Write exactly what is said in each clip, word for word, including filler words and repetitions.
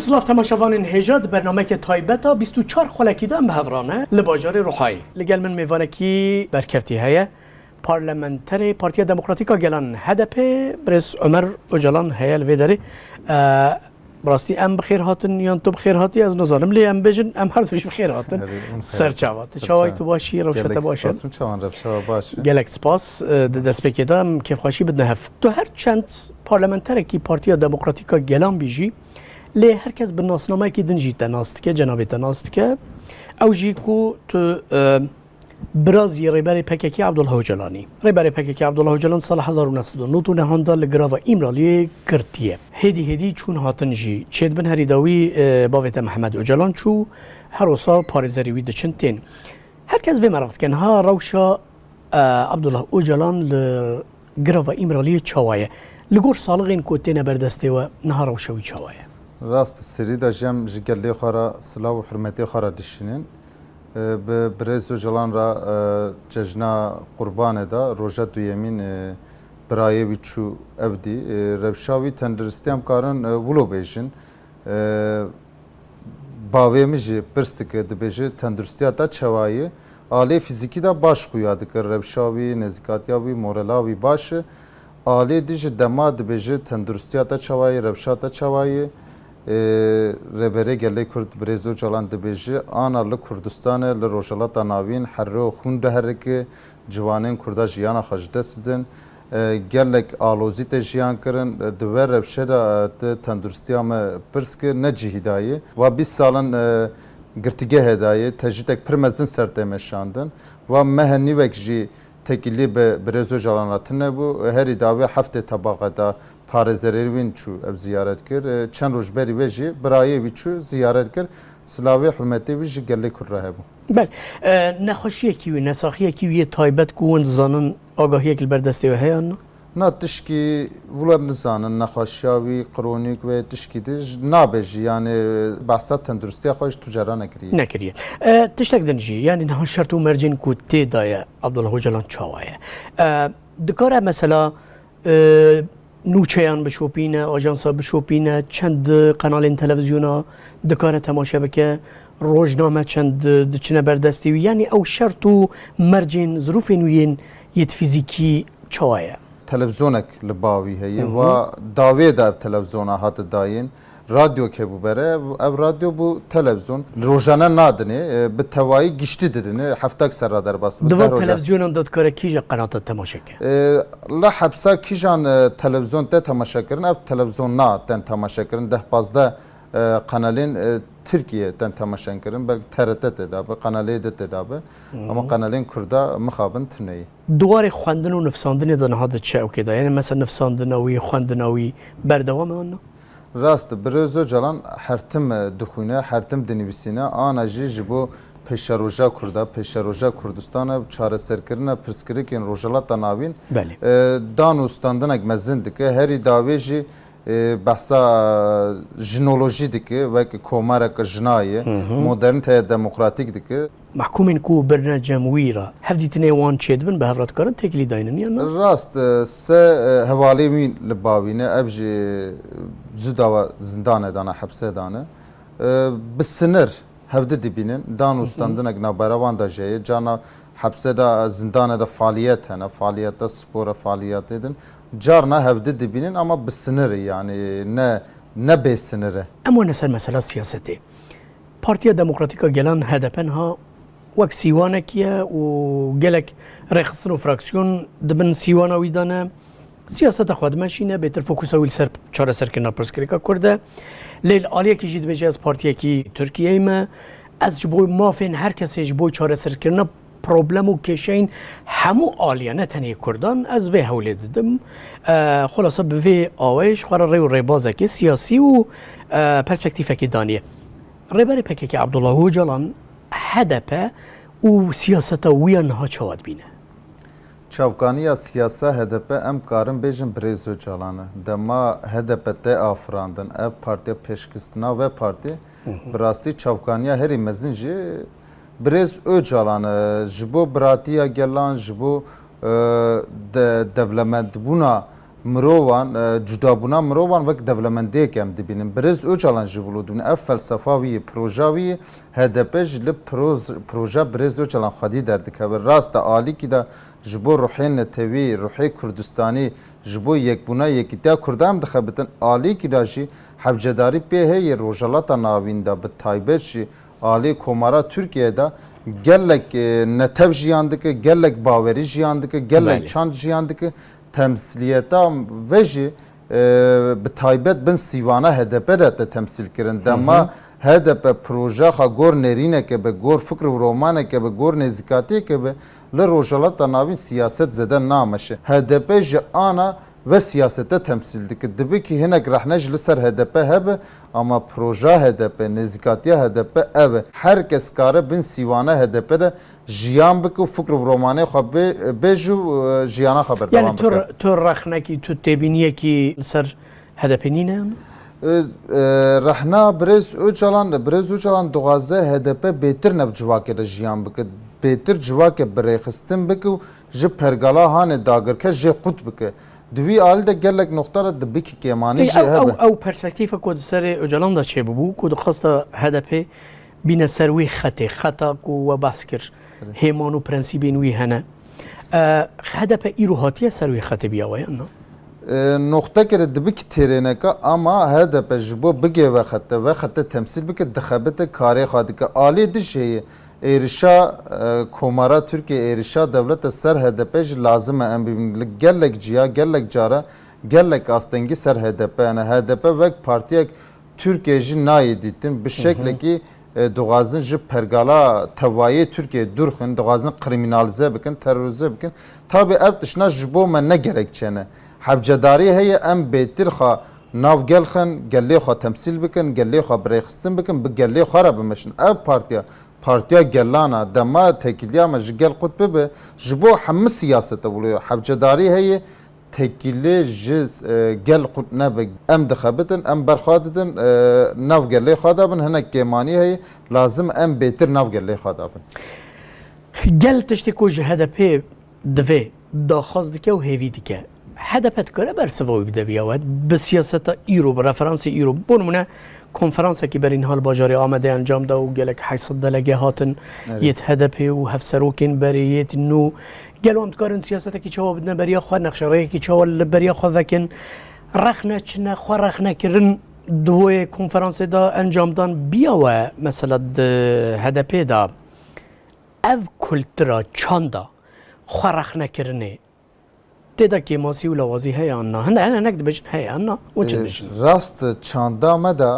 Silav temaşevanên hêja, di bernameke taybet a bîst û çar xulekî de em bi hev re ne li bajarê Ruhayê. Li gel min mêvanekî berkeftî heye. Parlamenterê Partiya Demokratîk a Gelan, H D P, birêz Omer Ocalan heye li vê derê. Eee, bi rastî em bi xêr hatin yan tu bi xêr hatî, ez nizanim, lê em bêjin, em her du jî bi xêr hatin. Erê, hûn xêr hatin. Ser çava. Tu çawayî, tu baş î, rewşa te baş e? Gelek spas, hûn çawan, rewşa we baş e? Gelek spas, e, di destpêkê de em kêfxweşî bidine hev. Tu her çend parlamenterekî Partiya Demokratîk a Gelan bî jî, lê her kes bi nasnameyekî din jî te nas dike, cenabê te nas dike. Ew jî ku tu, e, birazî Rêberê P K K Abdullah Ocalanî. Rêberê P K K Abdullah Ocalan sala hezar û neh sed û nod û neh da li girava Îmraliyê girtiye. Hêdî hêdî çûn hatin jî çêdibin, herî dawî, e, bavê te Mihemed Ocalan çû, her wisa parêzerê wî diçin tên. Her kes vê meraq dike, niha rewşa, e, Abdullah Ocalan li girava Îmraliyê çawa ye? Li gor salixên ku têne ber destê we, niha rewşa wî çawa ye? Rast, serî de jî em ji gelê xwe re silav û hurmetê xwe re dişînin. E, bi birêz Ocalan re, e, cejna Qurbanê de, roja duyemîn, e, birayê wî çû ev dî. E, rewşa wî tenduristiya em karin, e, wilo bêjin. E, bavê min jî pirs dike, dibêje, tenduristiya te çawa ye? Alê fîzîkî de baş xuya dike, rewşa wî, nêzîkatiya wî, morala wî baş e. Alê dî jî dema dibêje, tenduristiya te çawa ye, rewşa te çawa ye? E, Rêberê Gelê Kurd Birêz Ocalan dibêje, ana li Kurdistanê, li Rojhilata Navîn, herro xûn diherike, ciwanên Kurda jiyana xwe ji dest didin. E, gelek alozî tê jiyan kirin. E, di we rewşe de, e, te tenduristiya me pirs kir, ne cihî dayê. Wa bîst sal in, e, girtîgehê dayê, tecrîdek pir mezin ser tê meşandin. Wa mehe nîvek jî tekîlî bi birêz Ocalan re tune bû. Herî dawî heftê tebaxe da parêzerê wîn çû ev ziyaret kir. E, çend roj berî wê jî birayê wî çû ziyaret kir. Silavê hurmetê wî ji gelê Kurd re hebû. Belê. E, nexweşiyekî wî, nesaxiyekî wî yê taybet ku hûn dizanin, agahiyek li ber destê we heye an na? Na, tişkî wilo em nizanin, nexweşiya wî kronîk ve tişkî di j-, nabe jî, yanî behsa tenduristiya xwe ji tu cara nekiriye. Nekiriye. E, tiştek din jî, yanî niha şert û mercên ku tê de ye Abdullah Ocalan çawa ye? E, dikare mesela, e, nûçeyan bişopîne, ajansa bişopîne, çend qenalên televîzyona dikare temaşe bike, rojname çend diçine ber destê wî. Yanî ew şert û mercên, zirûfên wî yên yêt fîzîkî çawa ye? Televîzyonek li ba wî heye. Hı hı. Wa dawê de ev televîzyona hate dayîn. Radyo ke bû bere, ev radyo bû televîzyon. Rojane nadinê, e, bi tevayî giştî didinê, heftek serra derbas dibe. Di van televîzyonan de dikare kîja qenata temaşe ke? E, li hepsa kîjan, e, televîzyon te temaşe kirin, ev televîzyon na tên temaşe kirin, deh pazdeh, e, qenalên, e, Tirkiye tên temaşe kirin, belkî T R T tê de be, Kanal D'de tê de be. Hı hı. Ama qenalên Kurda mixabin tune ye. Di warê xwendin û nivsandinê de niha diçe ew kê de? Yanî mesela nivsandina wî, xwendina wî berdewam e an na? Rast e, Birêz Ocalan her tim, e, dixwîne, her tim dinivîsîne, ana jî ji bo pêşeroja Kurda, pêşeroja Kurdistana, çareserkirina pirsgirêkên Rojhilata Navîn, Belê. e, dan û standinek mezin dike. Herî dawê jî, e, behsa jinolojî dike, wek komareke jina ye, Hı hı. modernîteya demokratîk dike. Mehkûmên ku birine cem wî re, hevdîtinê wan çêdibin, bi hev re dikarin têkilî daynin yan na? Rast, e, se, e, hevalê wî li ba wî ne, ev jî zuda we zindanê dane, hepsê dane. E, bi sinir hevdi dibînin, dan û Hı hı. standinek navbera wan de jî heye. Carna hepsê de, zindanê de faliyet hene, faliyet de spor e, faliyetê din. Carna hevdi dibînin ama bi sinir e, yanî ne, ne bê sinir e. Em wane ser mesela siyasetê. Partiya Demokratîk a Gelan, H D P, niha wek sîwanekî ye û gelek rêxistin û fraksiyon di bin sîwana wî de ne. Siyaseta xwe dimeşîne, bêtir fokusa wî li ser çareserkirina pirsgirêka Kurd e. Lê li aliyekî jî dibêje, ez partiyekî Tirkiyeyê me. Ez ji bo mafên her kesê, ji bo çareserkirina problem û kêşeyên hemû aliyan, ne tenê Kurdan, ez vê hewlê didim. E, xulasa bi vê awayê ji xwe re rê û rêbazekê siyasî û, e, perspektîfekê daniye. Rêberê P K K Abdullah Ocalan, H D P û siyaseta wî ya niha çawa dibîne? Çavkaniya siyasa H D P em karin bêjin Birêz Ocalan e. Dema H D P tê afirandin, ev partiya pêşxistina vê partî, Hı hı. bi rastî çavkaniya herî mezin jî Birêz Ocalan e. Ji bo biratiya gelan, ji bo, e, de-, dewlemendbûna Mirovan, e, cudabûna mirovan wek dewlemendiyek em dibînin. Birêz Ocalan jî wilo dibînin. Ev felsefa wî ye, proja wî ye. H D P jî li proz-, proja Birêz Ocalan xwedî derdikeve. Rast e, alîkî de ji bo ruhê netewî, ruhê Kurdistanî, ji bo yekbûna yekîtiya Kurda em dixebitin. Alîkî de jî hevcedarî pê heye Rojhilata Navîn de, bi taybet jî alê Komara Tirkiyeyê de gelek, e, netew jiyan dike, gelek bawerî jiyan dike, gelek Belê. çand jiyan dike. Temsiliyeta ve jî, e, bi taybet bin sîvana H D P de te temsîl kirin. Hı hı. Dema H D P proje xwe gor nêrîneke be, gor fikr û romaneke be, gor nêzîkatiyeke be, li Rojhilata Navîn siyaset zêde nameşe. H D P jî ana ve siyasete temsîl dike. Dibe ki hinek rehne jî li ser H D P hebe, ama proja H D P, nêzîkatiya H D P ev e. Her kes kare bin sîvana H D P de jiyan bike û fikr û romanê xwe bê-, bêje û, e, jiyana xwe berdewam Yani tu, bike. tu rexnekî, tu têbîniyekî li ser H D P nîne? E, e, rehna Birêz Ocalan, Birêz Ocalan dixwaze H D P bêtir ne bi civakê de jiyan bike. Bêtir civakê bi rêxistin bike û ji pergala hanê dagirker jê qut bike. Di wî alî de gelek noxta re dibikî kêmanî Ê, jî ew, hebe. ew, ew perspektîfa ku di serê Ocalan de çêbûbû, ku dixwasta H D P bîne ser wî xetê, xeta ku we behs kir, Erê. hêman û prensîbên wî hene. E, H D P îro hatiye ser wî xetê biya we yan na? E, noxtekê re dibikî têrêneka, ama H D P ji bo bigê ve xete, ve xete temsîl bike, dixebite, karê xwe dike. Alê dijî heye, êrişa, e, Komara Tirkiye, êrişa dewlete ser H D P jî lazim e em bibînin. Li gelek ciya, gelek cara, gelek astengî ser H D P hene. H D P wek partiyek Tirkiye jî nayê dîtin. Bi Hı hı. şeklekî, e, dixwazin ji pergala tevayê Tirkiye dûr xin, dixwazin krîmînalîze bikin, terorîze bikin. Tabî ev tiştna ji bo me ne gerekçe ne. Hevcedarî heye em bêtir xwe nav gel xin, gelê xwe temsîl bikin, gelê xwe birêxistin bikin, bi gelê xwe re bimeşin. Ev partiya, partiya gelan e. Dema tekîliya me ji gel qut bibe, ji bo hemû siyasete wilo ye. Hevcedarî heye, tekîlê ji, e, gel qut nebe. Em dixebitin, em berxwe didin, e, nav gelê xwe de bin, hinek kêmanî heye, lazim em bêtir nav gelê xwe de bin. Gel tiştê ku ji H D P divê daxwaz dike û hêvî dike. H D P dikare bersiva wî bide biya we? Bi siyaseta îro, bi referansê îro. Bo nimûne, konferansekî berî niha li bajarê Amedê encam da û gelek heyşt sed delege hatin, Evet. yêt H D P û hevserokên berê, yêt nû. Gelo em dikarin siyasetekî çawa bidine beriya xwe, nexşerêyekî çawa li beriya xwe vekin? Rexne çi ne, xwe rexne kirin di wê konferansê de encam dan biya we, mesela di H D P de ev kultura çanda xwe rexne kirinê tê de kêmasî û lawazî heye an na? Hine, hine hinek dibêjin heye an na? Hûn çi Ê, dibêjin? Rast e, çanda me de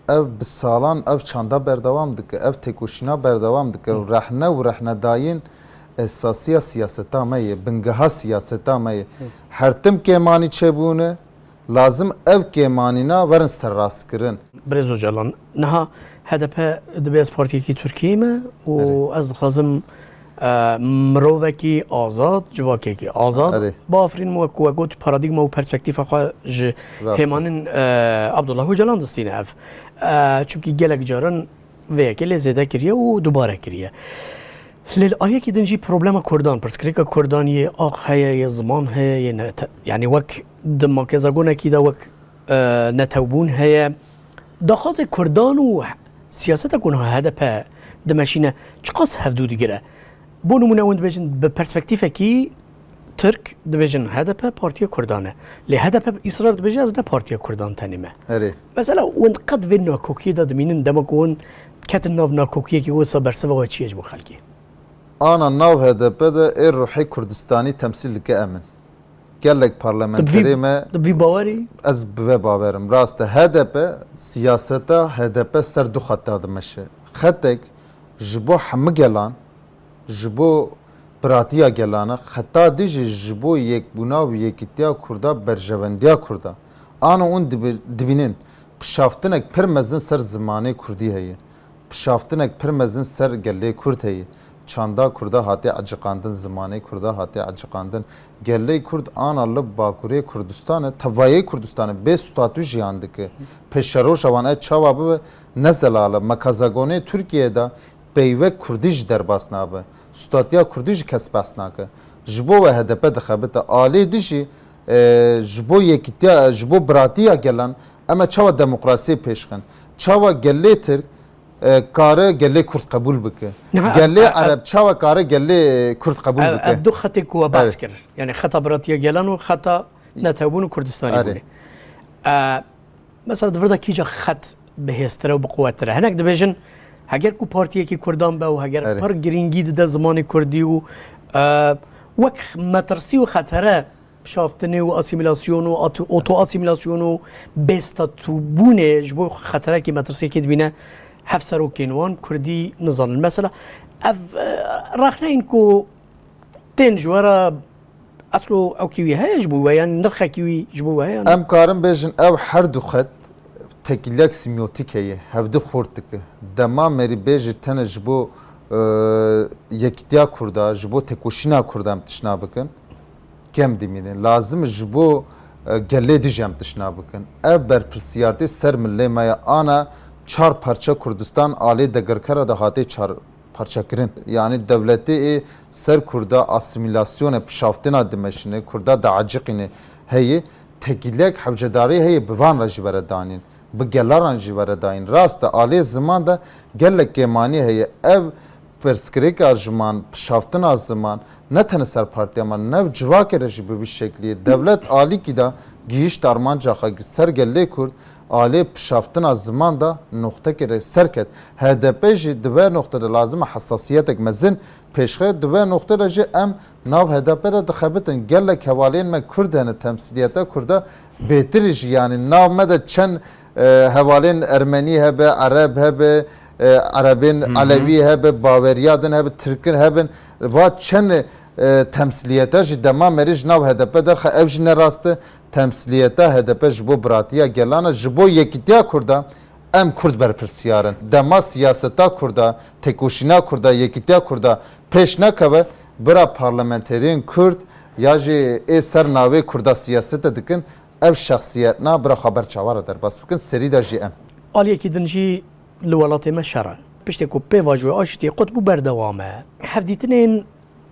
ev bi salan ev çanda berdewam dike, ev têkoşîna berdewam dike. Hı. Rehne û rehnedayîn esasiya siyaseta me ye, bingeha siyaseta me ye. Hı. Her tim kêmanî çêbûne, lazim ev kêmanîna werin serrastkirin. Birêz Ocalan, niha H D P dibê ez partiyekî Tirkiyeyê me û Erê. ez dixwazim, e, mirovekî azad, civakekî azad Erê. biafirînim. Wek ku we got, paradîgma û perspektîfa xwe ji Rast e. hêmanên, e, Abdullah Ocalan distîne ev. E, çimkî gelek caran vê yekê lê zêde kiriye û dubare kiriye. Lê li aliyekî din jî problema Kurdan, pirsgirêka Kurdan yê aq heye, yê ziman heye, yê ne-, te-, yanî wek di makezagonekî de wek, e, netewbûn heye. Daxwazê Kurdan û siyaseta ku niha H D P dimeşîne çiqas hevdû digire? Bo nimûne hûn dibêjin bi perspektîfekî Tirk dibêjin H D P partiya Kurdan e. Lê H D P bi israr dibêje ez ne partiya Kurdan tenê me. Erê. Mesela hûn qet vê nakokiyê de dimînin dema ku hûn ketin nav nakokiyekî wisa bersiva we çi ye ji bo xelkê? Ana nav H D P de ê ruhê Kurdistanî temsîl dike em in. Gelek Tu bi vî, parlamenterê me tu bi vî bawerî? Ez bi vê bawerim. Rast e. H D P, siyaseta H D P ser du xeta dimeşe. Xetek ji bo hemû gelan, ji bo biratiya gelan e, xeta dijî ji bo yekbûna û yekîtiya Kurda, berjewendiya Kurda. Ana hûn dibi-, dibînin, pişaftinek pir mezin ser zimanê Kurdî heye. Pişaftinek pir mezin ser gelê Kurd heye. Çanda Kurda hatiye eciqandin, zimanê Kurda hatiye eciqandin. Gelê Kurd ana li Bakurê Kurdistan e, tevayê Kurdistan e, bê statû jiyan dike. Pêşeroja wan e çawa bibe, ne zelal e. Mekazagonê Tirkiyeyê de peyvek Kurdî jî derbas nabe. Statiya Kurdî jî kes behs nake. Ji bo we H D P dixebite. Alê dijî E, ji bo yekîtiya, ji bo biratiya gelan, em ê çawa demokrasiyê pêş xin? Çawa gelê Tirk, e, kare gelê Kurd qebûl bike? Niha ev, Gelê ev, ev, Ereb çawa kare gelê Kurd qebûl ev, bike? Ev du xetê ku we behs Evet. kir. Yani xeta biratiya gelan û xeta netewbûn û Kurdistanê Erê. bûne. E, mesela di vir de kîja xet bihêztir e û biquwettir e? Hinek dibêjin, heger ku partiyekî Kurdan be û heger Erê. pir girîngî dide zimanê Kurdî û, e, wek metirsî û xetere şaftinê û asîmîlasyon û at-, oto-asîmîlasyon û bêstatûbûnê ji bo xeterekî metirsiyekê dibîne, hevserokên wan Kurdî nizanin. Mesela ev, e, rexneyên ku tên ji we re, eslo ewkî wî heye ji bo we, yan nirxekî wî ji bo we heye, yan? Em karin bêjin ev her du xet tekîlek simyotîk heye, hevdu xurt dike. Dema merî bêjî tenê ji bo, e, yekîtiya Kurda, ji bo tekoşîna Kurda em tişna bikin, kem dimînin. Lazim e ji bo, e, gelê dijî em tişna bikin. Ev berpirsiyartî ser milê me ye. Ana çar parça Kurdistan alê degirkera de hatê çar parçekirin. Yanî dewletê ê ser Kurda asîmîlasyonê, pişaftina dimeşine, Kurda diaciqîne heye, tekîlek hewcedarî heye bi van re jî were danîn, bi gelaran jî were dayîn. Rast e, alê ziman de gelek kêmanî heye. Ev pirsgirêka ziman, pişaftina ziman, ne tenê ser partiya me, ne civakê re jî bi vî şeklî ye. Dewlet alîkî de gihîşt armanca xwe ser gelê Kurd, alê pişaftina ziman de noxtekê de serket. H D P jî di vê noxte de lazim e hesasiyetek mezin pêşxe. Di vê noxte de jî em nav H D P de dixebitin. Gelek hevalên me Kurd hene, temsîliyeta Kurda bêtirî jî, yanî nav me de çend, e, hevalên Ermenî hebe, Ereb hebe, e, Erebên Hı hı. Elewî hebe, baweriya din hebe, Tirkin hebin. Va çend, e, temsîliyeta jî dema merî ji nav H D P derxe, ev jî ne rast e. Temsîliyeta H D P ji bo biratiya gelan e, ji bo yekîtiya Kurda em Kurd berpirsiyar in. Dema siyaseta Kurda, tekoşîna Kurda, yekîtiya Kurda pêş nekeve, bira parlamenteriyên Kurd ya jî ê ser navê Kurda siyasete dikin, ev şexsiyetna bira xwe ber çawa re derbas bikin, serî de jî em. Aliyekî din jî li welatê me şer e. Piştê ku pêvajoya aştiyê qut bû, berdewam e. Hevdîtinên,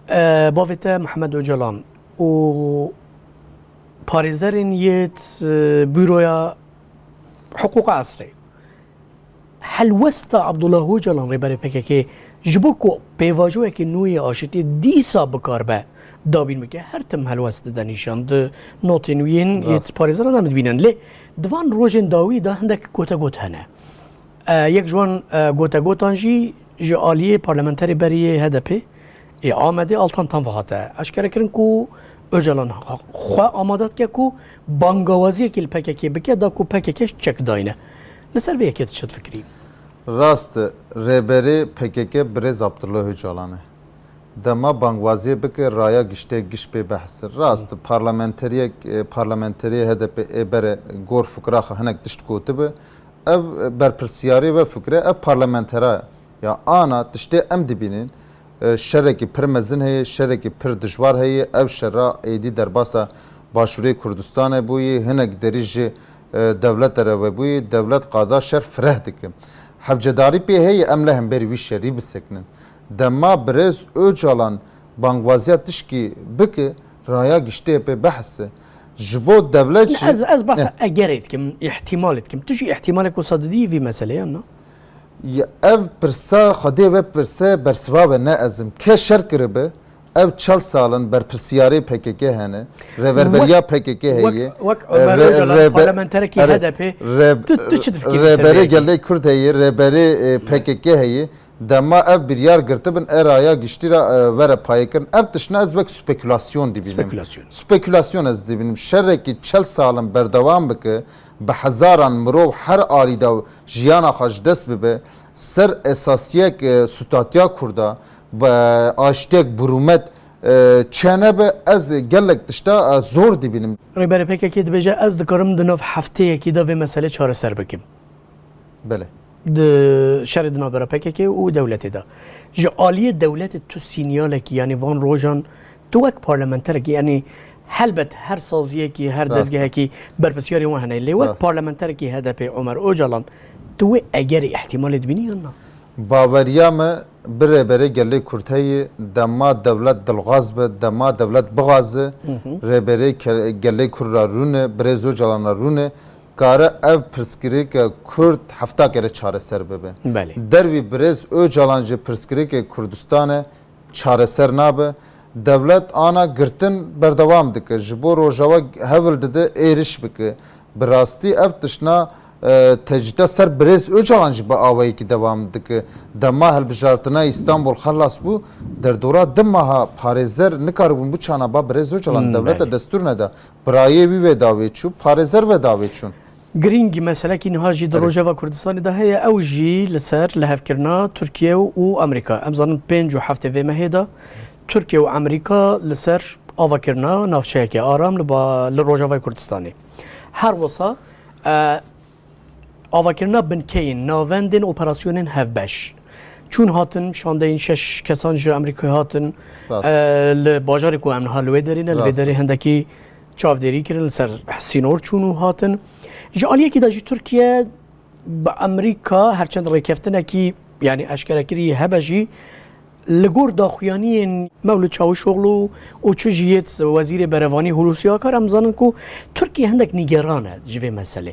e, bavê te Mihemed Ocalan û parêzerên yêt, e, Buroya Hiqûqa Esrê. Helwesta Abdullah Ocalan, rêberê P K K, ji bo ku pêvajoyekê nû yê aşitiyê dîsa bikaribe dabîn bike, her tim helwest dide nîşan, di notên wî yên yê Rast. parêzeran em dibînin. Lê di van rojên dawî de hindek gotegot hene. E, yek ji wan, e, gotegotan jî ji aliyê parlamenterê berî yê H D P ê Amedê Altan Tanva hate eşkerekirin ku Ocalan xwe amade dike ku bangawaziyekî li P K K bike, da ku P K K çek dayne. Li ser vê yekê tu çi difikirî? Rast e, rêberê P K K birêz Abdullah Ocalan e. Dema bangwaziyê bike, raya giştê giş pê behs e. Rast e, parlamenteriyek, e, parlamenteriyê H D P ê bere gor fikra xwe hinek tişt gotibe. Ev berpirsiyarê ve fikre, ev parlamentera ya ana tiştê em dibînin. E, şerekî pir mezin heye, şerekî pir dijwar heye. Ev şera êdî derbasa Başûrê Kurdistanê bûyî, hinek derî ji, e, dewlete re vebûyî. Dewlet qada şer fireh dike. Hewcedarî pê heye, em li hemberî wî şerî bisekinin. Dema birêz Ocalan bangwaziya tişkî bike, raya giştê pê behs e. Ji bo dewlet jî Ez, ez behsa Ne. egerê dikim, îhtîmalê dikim. Tu jî îhtîmalek wisa didî vî meselê yan na? Ya, ev pirsa Xwedê ve pirse bersiva be, ne ez im. Ke şer kiribe, ev çel sal in berpirsiyarê P K K hene, rêverberiya Wek, P K K wek, heye, wek e, Ömer re-, Ocalan, rêbe-, parlamenterekî erê, H D P, rêb-, tu, tu çi difikirî li ser rêberê vê yekê? Gelê Kurd heye, rêberê, e, P K K heye. Dema ev biryar girtibin, e raya giştî re, e, were payê kirin. Ev tiştine ez wek spekulasyon dibînim. Spekulasyon. Spekulasyon ez dibînim. Şerekî çel sal in berdewam bike, bi hezaran mirov her alî de jiyana xwe ji dest bibe, ser esasiyek, e, stûtatiya Kurda, bi aştiyek bi rûmet, e, çênebe, ez gelek tişta, e, zor dibînim. Rêberê P K K dibêje, ez dikarim di nav hefteyekî de vê meselê çareser bikim. Belê. Di şerê di navbera P K K û dewletê de. Ji aliyê dewletê tu sînyalekî, yanî van rojan tu wek parlamenterekî, yanî helbet her saziyekî, her Rast e. dezgehekî berpirsiyarên wan hene. Lê wek Rast. parlamenterekî H D P Omer Ocalan, tu wê egerê, îhtîmalê dibînî yan na? Baweriya me Bi rêberê gelê Kurd heye, dema dewlet dilxwaz be, dema dewlet bixwaze, Hı hı. rêberê ke-, gelê Kurd ra rûne, birêz Ocalan ra rûne, kare ev pirsgirêke Kurd hefta kere çareser bibe. Belê. Dervî birêz Ocalan ji pirsgirêke Kurdistane çareser nabe. Dewlet ana girtin berdewam dike. Ji bo Rojava hewl dide êriş bike. Bi rastî ev tiştna, e, tecrîda ser birêz Ocalan jî bi awayekî dewam dike. Dema hilbijartina Îstanbul xelas bû, derdora du meha parêzer nikaribûn biçana ba birêz Ocalan. Hmm, Dewlete belê. destûr neda. Birayê wî wê dawê çû, parêzer wê dawê çûn. Girîng meselekî niha jî di Erê. Rojava Kurdistanê de heye, ew jî li ser lihevkirina Tirkiye û Amerîka. Em zanin pênc û heftê vê mehê de Tirkiye û Amerîka li ser avakirina navçeyeke aram li ba-, li Rojavayê Kurdistanê. Her wisa, e, avakirina binkeyên navendên operasyonên hevbeş. Çûn hatin, şandeyên şeş kesan ji Amerîkayê hatin. Rast. E, li bajarê ku em niha li wê derê ne, li vê Rast. derê hindekî çavdêrî kirin, li ser sînor çûn û hatin. Ji aliyekî de jî Tirkiye bi Amerîka, her çend rêkeftinekî, yanî eşkerekirî hebe jî, li gor daxuyaniyên Mewlûd Çavuşoglu û çi jî yê Wezîrê Berevanî Hulusi Akar, em zanin ku Tirkiye hindek nîgeran e ji vê meselê.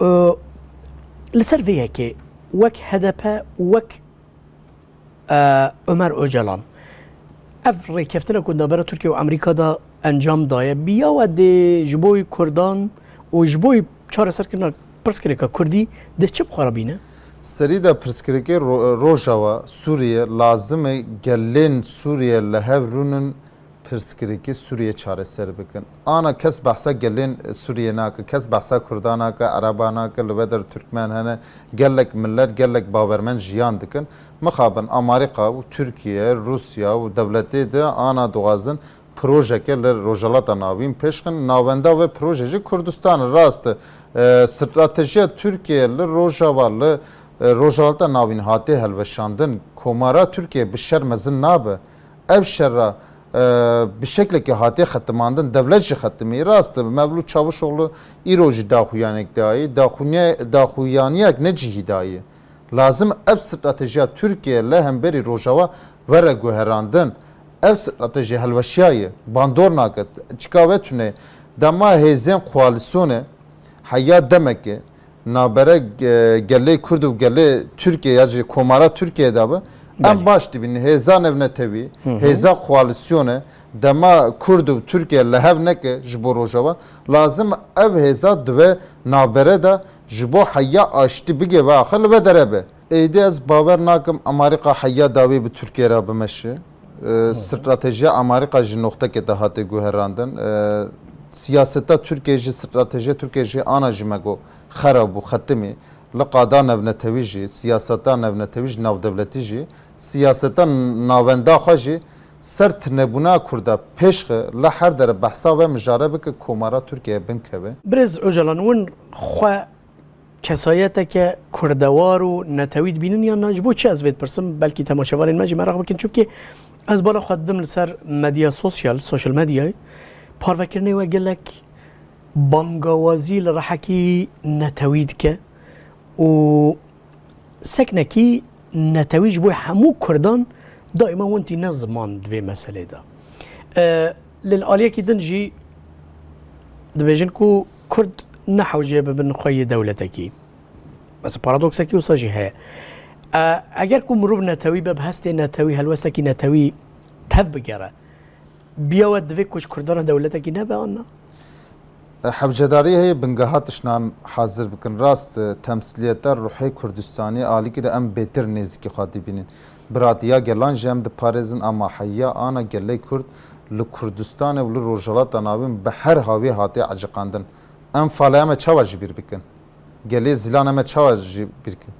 Û, e, li ser vê yekê wek H D P û wek, e, Ömer Ocalan, ev rêkeftina ku navbera Tirkiye û Amerîka de encam daye, bi ya we dê ji bo Kurdan û ji bo çareserkirina pirsgirêka Kurdî dê çi bi xwe re bîne? Serî de pirsgirêkê Ro-, Rojava Sûriye lazim e gelên Sûriye li hev rûnin pirsgirêkê Sûriye çareser bikin. Ana kes behsa gelên Sûriye nake, kes behsa Kurda nake, Ereba nake, li we der Tirkmen hene, gelek milet, gelek bawermend jiyan dikin. Mixabin Amerîka û Tirkiye, Rûsya û dewletê de ana dixwazin projeke li Rojhilata Navîn pêşxin, navenda vê proje jî Kurdistan e, rast e. E, stratejiya Tirkiye li Rojava, li, e, Rojhilata Navîn hatiye helweşandin. Komara Tirkiye bi şer mezin nabe. Ev şera, e, bi şeklekî hatiye xetimandin, dewlet jî xetimî. Rast e, Mevlût Çavuşoglu îro jî daxuyanek dayî, daxuya-, daxuyaniyek ne cihî dayî. Lazim ev stratejiya Tirkiye li hemberî Rojava were guherandin. Ev strateji helweşiyaye, bandor nake, çika ve tune. Dema hêzên koalîsyonê heya demeke nabere, e, gelê Kurd û gelê Tirkiye ya jî Komara Tirkiye de bi, em Belê. baş dibînin. Hêza navnetewî, Hı hı. hêza koalîsyonê dema Kurd û Tirkiye li hev neke ji bo Rojava, lazim ev hêza di ve nabere de ji bo heya aştî bigê ve axir li ve dere be. Êdî ez bawer nakim Amerîka heya dawî bi Tirkiye re bimeşe. E, Hı hı. Stratejiya Amerîka jî noxtekê de hate guherandin. E, siyaseta Tirkiye jî, stratejiya Tirkiye jî ana jî me got xera bû, xetimî. Li qada navnetewî jî, siyaseta navnetewî jî, navdewletî jî, siyaseta navenda xwe jî ser tinebûna Kurda pêşxe, li her dere behsa ve mijare bike, Komara Tirkiye binkeve. Birêz Ocalan, win xwe kesayeteke kurdewar û netewî dibînin yan na? Ji bo çi ez vê dipirsim, belkî temaşevanên me jî meraq bikin. Çimkî ez bala xwe didim li ser medya sosyal, social medyayê, parvekirinê we gelek bangawazî li rehekî netewî dike û seknekî netewî ji bo hemû kurdan daîma wintî ne ziman di vê meselê de. E, lê li aliyekî din jî dibêjin ku kurd nehewce bibin xwe yê dewletekî. Mesela paradoksekî wisa jî heye. E, eger ku mirov netewî be, bi hestê netewî, helwestekî netewî tev bigere, bi ya we divê ku ji kurdan re dewletekî nebe an na? E, hewcedarî heye bingeha tiştnan hazir bikin. Rast, e, temsîliyeta ruhê Kurdistanê alîkî de em bêtir nêzîkî xwe dibînin. Biratiya gelan jî em diparêzin, ama heya ana gelê Kurd li Kurdistanê û li Rojhilata Navîn bi her hawî hatiye eciqandin. Em faleya me çawa ji bîr bikin? Gelê Zîlan em ê çawa ji bîr kin?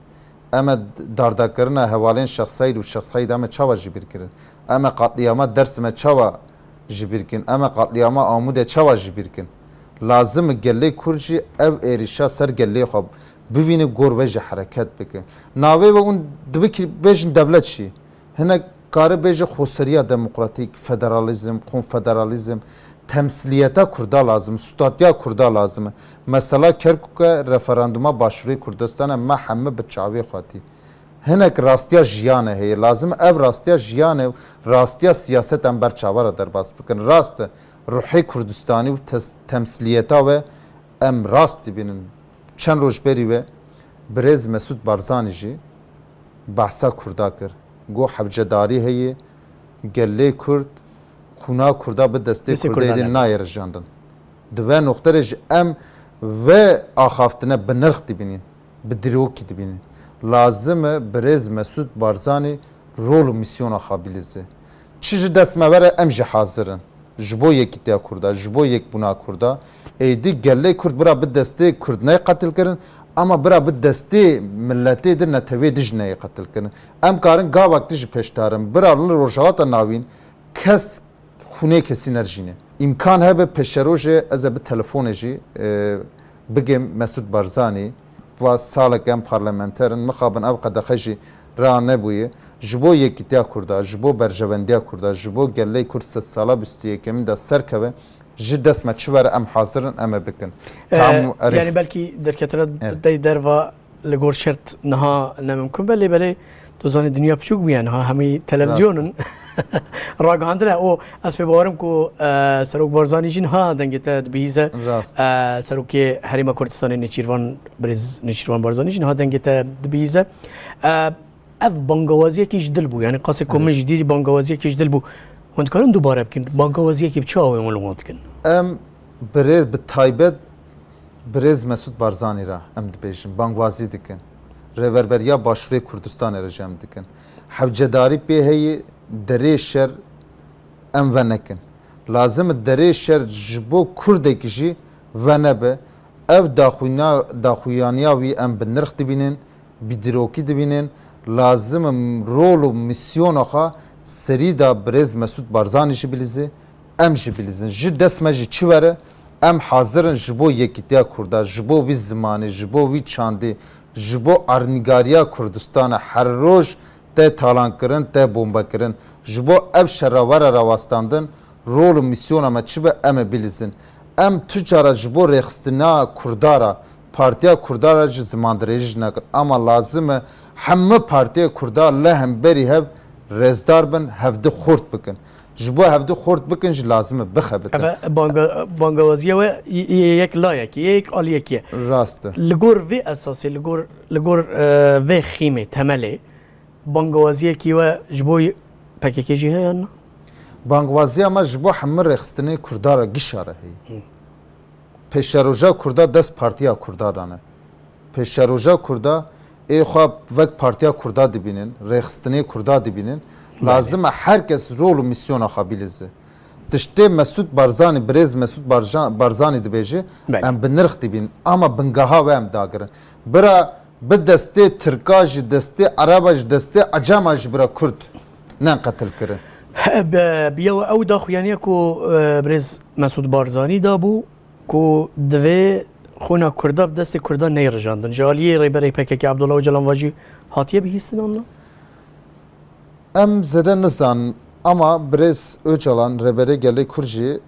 Em ê dardakirina hevalên Şexseyd û Şexseyd em ê çawa ji bîr kirin? Em ê qatliyama Dersimê çawa ji bîr kin? Em ê qatliyama Amûdê çawa ji bîr kin? Lazim e gelê Kurd jî ev êrîşa ser gelê xwe bivîne, gor ve jî hereket bike. Navê ve hûn dibikî-, bêjin dewlet jî. Hinek kare bêje xweseriya demokratîk, federalîzm, konfederalîzm, temsîliyeta Kurda lazim, stûtatiya Kurda lazim e. Mesela Kerkûk e, referanduma Başûrê Kurdistanê me heme bi çavê xwe dî. Hinek rastiya jiyanê heye. Lazim e ev rastiya jiyanê û rastiya siyaset em ber çavan re derbas bikin. Rast e, ruhê Kurdistanî û tes-, temsiliyeta we em rast dibînin. Çend roj berî ve birêz Mesûd Barzanî jî behsa Kurda kir. Got hewcedarî heye, gelê Kurd, xûna Kurda bi destê Destê Kurdê Kurdan de nayê rijandin. Di ve noxterê jî em ve axaftine bi nirx dibînin, bi dîrokî dibînin. Lazim e birêz Mesûd Barzanî rol û mîsyona xwe bilîze. Çi ji dest me were em jî hazir in. Ji bo yekîtiya Kurda, ji bo yekbûna Kurda, êdî gelê Kurd bira bi destê Kurd neyê qetil kirin, ama bira bi destê miletê di netewê di jî neyê qetil kirin. Em karin gavak di jî pêşdarin. Bira li Rojhilata Navîn kes xûnê kesî nerjîne. Îmkan hebe pêşerojê ez ê bi telefonê jî, e, bigêm Mesûd Barzanî. Va salek em parlamenter in, mixabin ev qedexe jî ra nebûye. Ji bo yekîtiya Kurda, ji bo berjewendiya Kurda, ji bo gelê Kurd sedsala bîst û yekemîn de serkeve, ji dest me çi were em hazir in, em ê bikin. E, Tam erê- yanî belkî derketine Evet. dey derva li gor şert niha ne mimkun be, lê belê tu zanî dinya piçûk bûye, niha hemî televizyon Rast. in. Ragihandine û ez pê bawerim ku, e, Serok Barzanî jî niha dengê te dibihîze. Rast. E, Serokê Herêma Kurdistanê Nêçîrvan, Birêz Nêçîrvan Barzanî jî niha dengê te dibihîze. E, ev bangawaziyekî ji dil bû. Yanî qasê ku Evet. min jî dî bangawaziyekî ji dil bû. Hûn dikarin dubare bikin? Bangawaziyekî bi çi awê hûn li wan dikin? Em birêz bi taybet Birêz Mesûd Barzanî re em dibêjin, bangwazî dikin. Rêverberiya Başûrê Kurdistanê re jî em dikin. Hewcedarî pê heye derê şer em venekin. Lazim e derê şer ji bo Kurdekî jî venebe. Ev daxuyna-, daxuyaniya wî em bi nirx dibînin, bi dîrokî dibînin. Lazim e rol û mîsyona xwe serî de birêz Mesûd Barzanî jî bilîze. Em jî bilîzin. Ji dest me jî çi were, em hazir in ji bo yekîtiya Kurda, ji bo vî zimanê, ji bo vî çandê, ji bo erdnîgariya Kurdistana her roj tê talankirin, tê bombekirin. Ji bo ev şera were rawestandin, rol û mîsyona me çi be, em ê bilîzin. Em tu cara ji bo rêxistina Kurda re, Partiya Kurda re jî zimandirêjî nakin. Ama lazim e hemû partiyê Kurda li hemberî hev rêzdar bin, hevdi xurt bikin. Ji bo hevdi xurt bikin jî lazim e bixebitin. Ev e banga-, bangawaziya we y-, y-, yek layekî, yek aliyekî ye. Rast e. Li gor vê esasê, li gor, li gor, e, vê xîmê, temelê, bangawaziyekî we ji bo P K K jî heye yan na? Bangawaziya me ji bo hemû rêxistinê Kurda re, gişa re heye. Hı. Pêşeroja Kurda dest Partiya Kurda dane. Pêşeroja Kurda ê xwe wek Partiya Kurda dibînin, rêxistinê Kurda dibînin. Belê. Lazim e her kes rol û mîsyona xwe bilîze. Tiştê Mesûd Barzanî, birêz Mesûd Barja-, Barzanî dibêje, Belê. em bi nirx dibînin. Ama bingeha we em dagirin. Bira bi destê Tirka jî, destê Ereba jî, destê Ecema jî bira Kurd nên qetil kirin. He, bi, bi yew ew daxuyaniye ku, e, birêz Mesûd Barzanî dabû, ku divê xûna Kurda bi destê Kurda neyê rijandin. Ji aliyê Rêberê P K K Abdullah Ocalan ve jî hatiye bihîstin an na? Em zêde nizanin, ama birêz Ocalan, Rêberê Gelê Kurd jî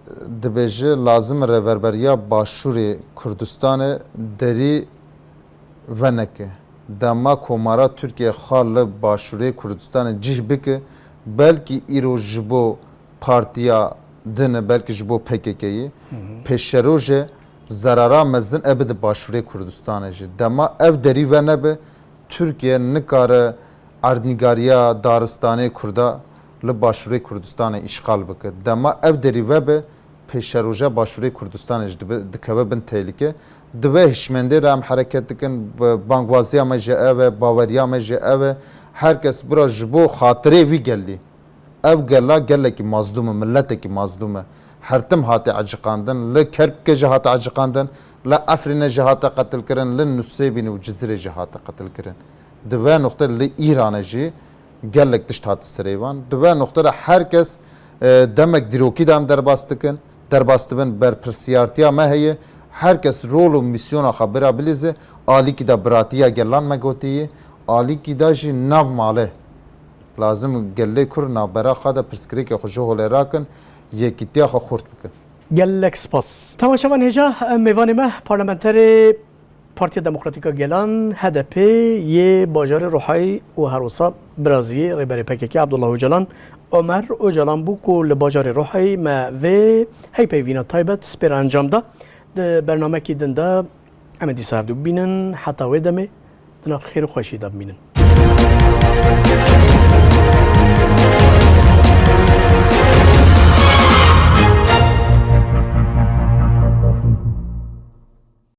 dibêje, lazim e Rêverberiya Başûrê Kurdistanê derî veneke. Dema Komara Tirkiye xwe li Başûrê Kurdistanê cih bike, belkî îro ji bo partiya din e, belkî ji bo P K K'yê, Hı hı. pêşerojê zerara mezin e bide Başûrê Kurdistanê jî. Dema ev derî venebe, Tirkiye nikare erdnîgariya daristanê Kurda li Başûrê Kurdistanê îşxal bike. Dema ev derî vebe, pêşeroja Başûrê Kurdistanê jî dibe, dikeve bin tehlike. Di vê hişmendê de em hereket dikin, b-, bangwaziya me jî ev e, baweriya me jî ev e. Her kes bira ji bo xatirê wî gelî. Ev gela gelekî mazlûm e, miletekî mazlûm e. Her tim hate eciqandin, li Kerkûkê jî hate eciqandin, li Efrînê jî hate qetilkirin, li Nûsêbînê û Cizîrê jî hate qetilkirin. Di vê noqtê li Îranê jî gelek tişt hate serê wan. Di vê noqtê de her kes, e, demek dîrokî de em derbas dikin, derbas dibin, berpirsiyartiya me heye. Her kes rol û mîsyona xwe bira bilîze, alîkî de biratiya gelan me gotiye, alîkî de jî nav malê. Lazim gelê Kurd navbera xwe de pirsgirêkê xwe ji holê rakin, yekîtiya xwe xurt bikin. Gelek spas. Temaşevan hêja, em mêvanê me parlamenterê Partiya Demokratîk a Gelan, H D P, yê bajarê Ruhayê û her wisa biraziyê Rêberê P K K Abdullah Ocalan, Omer Ocalan bû ku li bajarê Ruhayê me vê heypeyvîna taybet spêr encam da. Di bernamekî din de em ê dîsa hevdû bibînin. Heta wê demê di nav xêr û xweşiyê de bimînin.